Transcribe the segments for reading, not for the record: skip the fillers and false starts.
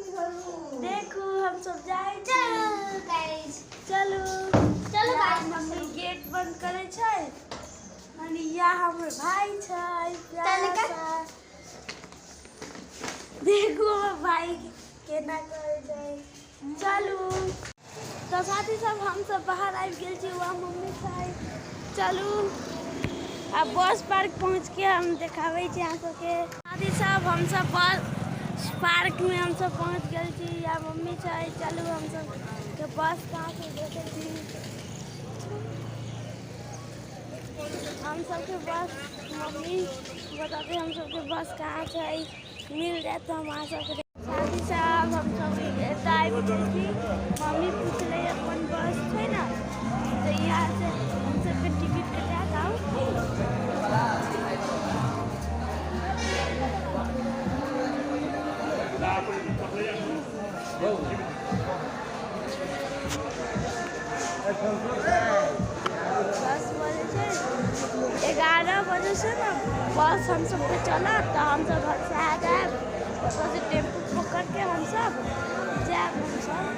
देखू हम सब जाइ छी। चलू गाइस, चलू चलू यहाँ गाइस। मम्मी गेट बंद करै छै। अनि यहाँ हमर भाइ छै प्यारा चल। सा। देखू हमर भाइ केना करै छै। चलू तऽ साथी सब, हमसब बाहर आबि गेल छी। वहाँ मम्मी छै। चलू, आब बस पार्क पहुँच के हम देखाबै छी अहाँ सबके। साथी सब, हमसब बस पार्क में हमसब पहुँच गेल छी। या मम्मी छै। चलू, हमसब के बस कहाँ से देखै छी। हम सबके बस मम्मी बताते, हम सबके बस कहाँ छै। मिल जायत तऽ हम अहाँ सबके। साथी सब, हम सब एतऽ आबि गेल छी। मम्मी पुछलै अपन बस छै ने, तऽ यहाँ से हम सबके टिकट कटा के आउ। 10 बजे छै, 11 बजे से ने बस हम सबके चलत, तऽ हमसब घर से आ जायब। ओतऽ से टेम्पू पकड़ के हमसब जायब। हमसब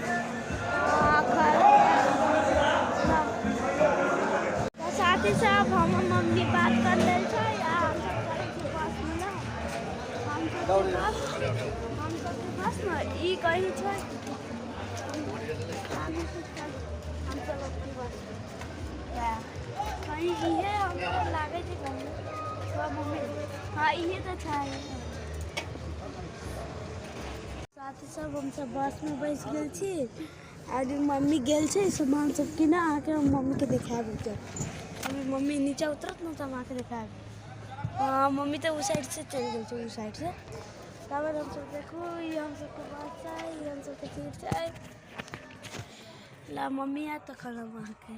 घर। तऽ साथी सब, हमर मम्मी बात कर लेल छै आ हमसब चलै छी बसमे ने। हमसबके बस ने ई कहीं छै। हमसब अपन बस कहीं इहे हमरा लागै छै कहीं। मम्मी, हाँ, इहे तऽ छै। साथी सब, हमसब बसमे बैस गेल छी आर मम्मी गेल छै सामान सब किनऽ। अहाँके हम मम्मीके देखायब तऽ अभी मम्मी नीचा उतरत ने तऽ हम अहाँके देखायब। हाँ, मम्मी तऽ ओ साइड से चलि गेल छै, ओ साइड से। तब हमसब देखू, ई हम सबके बस छै, ई हम सबके सीट छै। ला, मम्मी आयत तखन हम अहाँके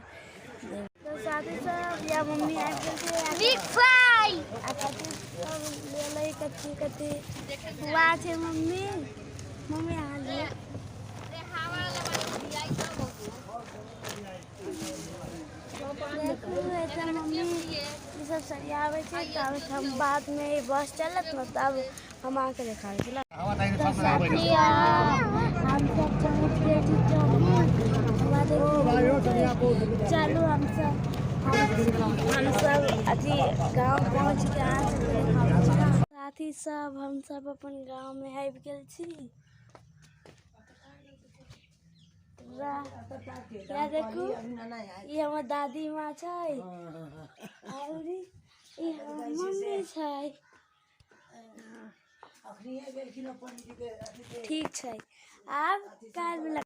देब। तऽ साथी सब, या मम्मी आबि गेल छै। बिग फाई। आ कथी सब लेलै? कथी कथी हुआ छै? मम्मी, मम्मी, अहाँ लिअ। देखू, एतऽ मम्मी ई सब सरियाबै छै। तब हम बादमे बस चलत ने, तब हम अहाँके देखाबै छी। तऽ साथी, हम सब पहुँच गेल छी चौक। चलू, हमसब अथी गाँव पहुँच के अहाँ सबके देखाबै छी। साथी सब, हमसब अपन गाँवमे आबि गेल छी। वाह, या देखू, ई हमर दादी माँ छै आओर ई हमर मम्मी छै। ठीक छै, आब काल्हि मिलब।